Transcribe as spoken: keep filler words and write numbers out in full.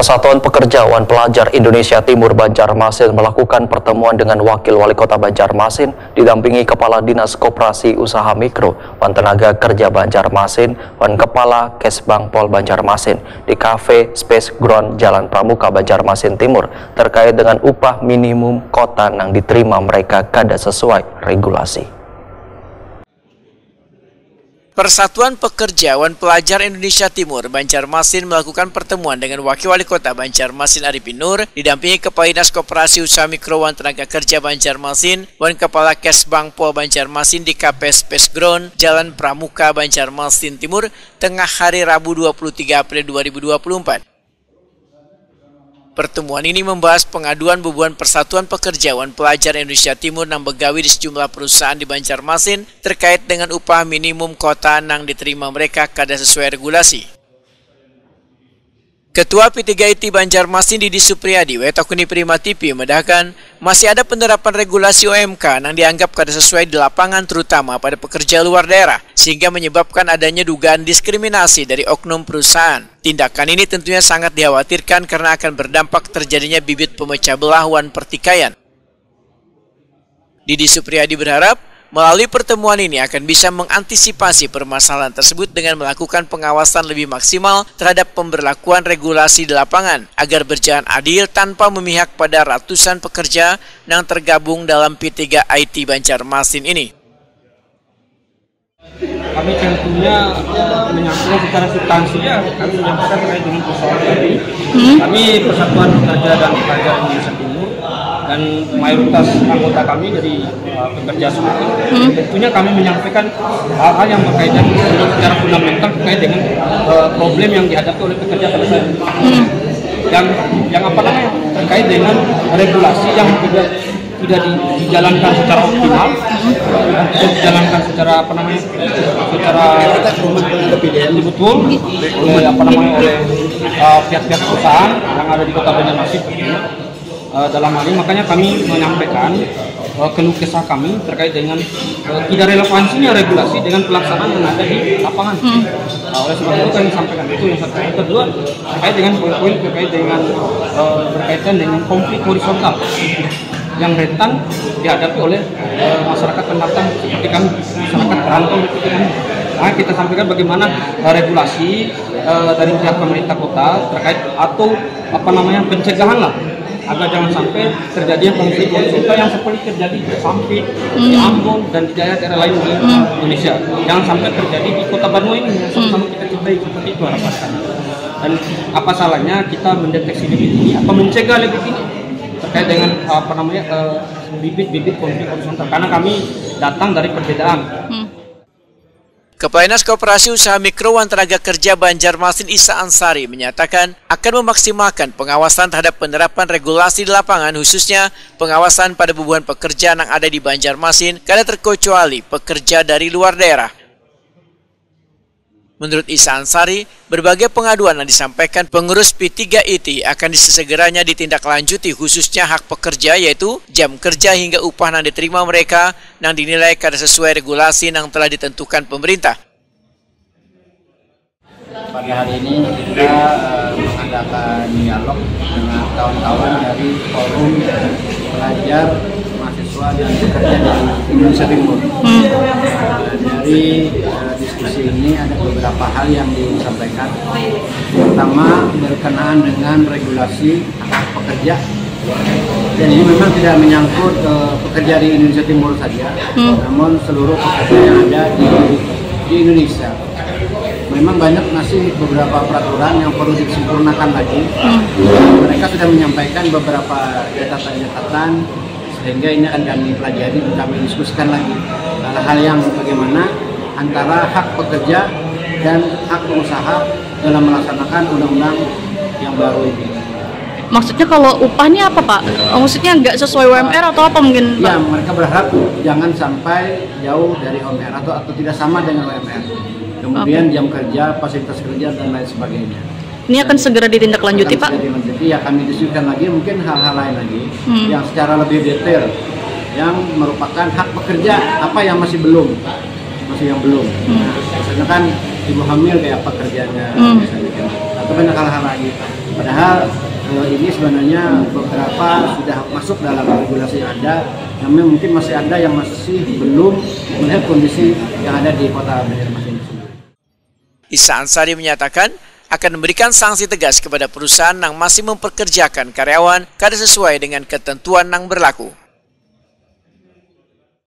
Persatuan Pekerja wan Pelajar Indonesia Timur Banjarmasin melakukan pertemuan dengan Wakil Wali Kota Banjarmasin didampingi Kepala Dinas Koperasi Usaha Mikro wan Tenaga Kerja Banjarmasin wan Kepala Kesbangpol Banjarmasin di Cafe Space Ground Jalan Pramuka Banjarmasin Timur terkait dengan upah minimum kota nang diterima mereka kada sesuai regulasi. Persatuan Pekerja wan Pelajar Indonesia Timur Banjarmasin melakukan pertemuan dengan Wakil Wali Kota Banjarmasin Arifin Nur, didampingi Kepala Dinas Koperasi Usaha Mikro wan Tenaga Kerja Banjarmasin wan Kepala Kesbangpol Banjarmasin di K P S Space Ground, Jalan Pramuka, Banjarmasin Timur, tengah hari Rabu dua puluh tiga April dua ribu dua puluh empat. Pertemuan ini membahas pengaduan bubuhan Persatuan Pekerja wan Pelajar Indonesia Timur nang begawi di sejumlah perusahaan di Banjarmasin terkait dengan upah minimum kota nang diterima mereka kada sesuai regulasi. Ketua P tiga I T Banjarmasin Didi Supriyadi, Wetakuni Prima T V, memedahkan masih ada penerapan regulasi O M K nang dianggap kada sesuai di lapangan, terutama pada pekerja luar daerah, sehingga menyebabkan adanya dugaan diskriminasi dari oknum perusahaan. Tindakan ini tentunya sangat dikhawatirkan karena akan berdampak terjadinya bibit pemecah belah wan pertikaian. Didi Supriyadi berharap, melalui pertemuan ini akan bisa mengantisipasi permasalahan tersebut dengan melakukan pengawasan lebih maksimal terhadap pemberlakuan regulasi di lapangan, agar berjalan adil tanpa memihak pada ratusan pekerja yang tergabung dalam P tiga I T Banjarmasin ini. Kami tentunya menyampaikan secara substansi, ya, kami menyampaikan terkait dengan persoalan tadi. Hmm. Kami Persatuan Pekerja dan Pelajar Indonesia Timur dan mayoritas anggota kami dari, uh, pekerja semua. Hmm. Tentunya kami menyampaikan hal-hal yang berkaitan secara fundamental terkait dengan, uh, problem yang dihadapi oleh pekerja pada saat ini. Hmm. Dan yang apa namanya, terkait dengan regulasi yang tidak tidak di- dijalankan secara optimal dan tidak dijalankan secara apa namanya, secara betul oleh apa namanya, oleh, uh, pihak-pihak perusahaan yang ada di Kota Banjarmasin. Uh, dalam hal ini makanya kami menyampaikan, uh, keluh kesah kami terkait dengan, uh, tidak relevansinya regulasi dengan pelaksanaan yang ada di lapangan. Hmm. Uh, oleh sebab itu kami sampaikan itu yang satu. Yang kedua, terkait dengan poin-poin terkait dengan, uh, berkaitan dengan konflik horizontal yang rentan dihadapi oleh, eh, masyarakat pendatang seperti kami, masyarakat perantau seperti kami. Nah, kita sampaikan bagaimana, eh, regulasi, eh, dari pihak pemerintah kota terkait atau apa namanya, pencegahan lah, agar jangan sampai terjadinya konflik horizontal yang seperti terjadi di Sampit, di Ambon, dan di daerah-daerah lain di Indonesia. Jangan sampai terjadi di Kota Banua ini yang sama-sama kita cintai, seperti itu harapan kami. Dan apa salahnya kita mendeteksi lebih dini atau mencegah lebih dini terkait dengan, apa namanya, eh, bibit-bibit konflik horizontal, karena kami datang dari perbedaan. Hmm. Kepala Dinas Koperasi Usaha Mikro wan Tenaga Kerja Banjarmasin Isa Ansari menyatakan akan memaksimalkan pengawasan terhadap penerapan regulasi di lapangan, khususnya pengawasan pada bubuhan pekerja yang ada di Banjarmasin, kada terkecuali pekerja dari luar daerah. Menurut Isa Ansari, berbagai pengaduan yang disampaikan pengurus P tiga I T akan disesegeranya ditindaklanjuti, khususnya hak pekerja, yaitu jam kerja hingga upah yang diterima mereka yang dinilai kada sesuai regulasi yang telah ditentukan pemerintah. Pada hari ini kita, eh, mengadakan dialog dengan kawan-kawan dari Forum Pelajar Mahasiswa dan Pekerja di Indonesia Timur. Hmm. Eh, dari, eh, diskusi ini ada beberapa hal yang disampaikan. Pertama, berkenaan dengan regulasi hak pekerja. Dan ini memang tidak menyangkut, eh, pekerja di Indonesia Timur saja, hmm, namun seluruh pekerja yang ada di, di Indonesia. Memang banyak masih beberapa peraturan yang perlu disempurnakan lagi. Hmm. Mereka sudah menyampaikan beberapa catatan-catatan, sehingga ini akan kami pelajari dan kami diskusikan lagi hal-hal yang bagaimana antara hak pekerja dan hak pengusaha dalam melaksanakan undang-undang yang baru ini. Maksudnya kalau upah ini apa, Pak? Maksudnya nggak sesuai U M R atau apa mungkin, Pak? Ya, mereka berharap jangan sampai jauh dari U M R atau, atau tidak sama dengan U M R. Kemudian, oke, jam kerja, fasilitas kerja, dan lain sebagainya. Ini akan segera ditindaklanjuti, Pak? Akan segera ditindaklanjuti. Ya, kami diskusikan lagi mungkin hal-hal lain lagi, hmm, yang secara lebih detail, yang merupakan hak pekerja, apa yang masih belum, masih yang belum. Hmm. Nah, misalnya kan ibu hamil kayak apa kerjanya, hmm, misalnya kan. Atau banyak hal-hal lagi. Padahal eh, ini sebenarnya beberapa sudah masuk dalam regulasi yang ada, namun mungkin masih ada yang masih belum melihat kondisi yang ada di kota Banjarmasin tersebut. Isa Ansari menyatakan akan memberikan sanksi tegas kepada perusahaan yang masih mempekerjakan karyawan kada sesuai dengan ketentuan yang berlaku.